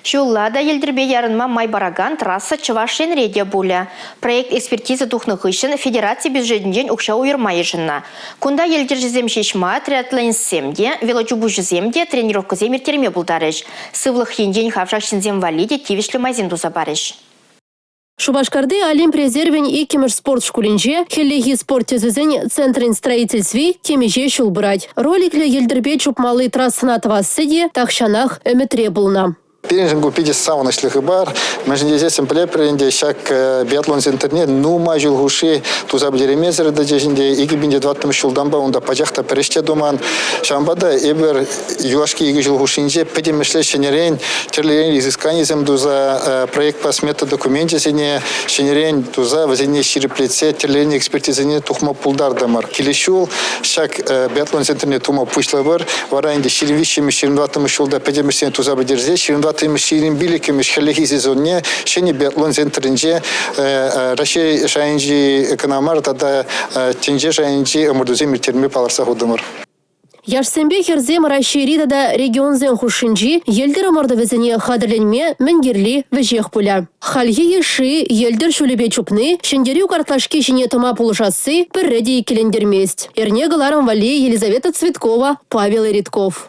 Ҫулла та йӗлтӗрпе ярӑнма май паракан трасса Чӑваш Енре те пулӗ. Проект экспертиза тухнӑ хыҫҫӑн федераци бюджетӗнчен укҫа уйӑрма йышӑннӑ. Кунта йӗлтӗрҫӗсем ҫеҫ мар, триатлонистсем те, велочупуҫӑсем те тренировкӑсем ирттерме пултарӗҫ. Сывлӑх енчен хавшак ҫынсем валли те тивӗҫлӗ майсем туса парӗҫ. Шупашкарти Олимп резервӗн иккӗмӗш спорт шкулӗнче хӗллехи спорт тӗсӗсен центрӗн строительстви темиҫе ҫул пырать. Роликлӗ йӗлтӗрпе чупмалли трассӑна тӑвасси те тахҫанах ӗмӗтре пулнӑ. Пирӗншӗн ку питӗ савӑнӑҫлӑ хыпар. Мӗншӗн тесессӗн пӗлетпӗр ӗнтӗ ҫак биатлон центрне нумай ҫул хушши туса пӗтереймесӗр тӑчӗҫ ӗнтӗ. 2004 ҫултанпа унта пачах та пӗр ӗҫ те туман. Ҫавӑнпа та эпир юлашки икӗ ҫул хушшинче пӗтӗмӗшле ҫӗнӗрен тӗрлӗрен изысканисем туса проектпа смета докуменчӗсене ҫӗнӗрен туса вӗсене ҫирӗплетсе тӗрлӗрен экспертизӑсене тухма пултартӑмӑр. Килес ҫул ҫак биатлон центрне тума пуҫлӑпӑр. Вара ӗнтӗ 23-мӗш, 24-мӗш ҫулта пӗтӗмӗшсене туса пӗтерсе 24-мӗш, 25-мӗш хӗллехи сезонне ҫӗнӗ биатлон центрӗнче Раҫҫей шайӗнчи кӑна мар тата тӗнче шайӗнчи ӑмӑртусем ирттерме палӑртса хутӑмӑр. Яшсемпе хӗрсем Раҫҫейри тата регионсен хушшинчи йӗлтӗр ӑмӑртӑвӗсене хатӗрленме мӗн кирли веҫех пулӗ. Хальхи йышши йӗлтӗр ҫулӗпе чупни ҫӗнтерӳ картлашки ҫине тӑма пулӑшасси пӗрре те иккӗлентермест. Эрне кӑларӑм валли Елизавета Цветкова, Павел Эритков.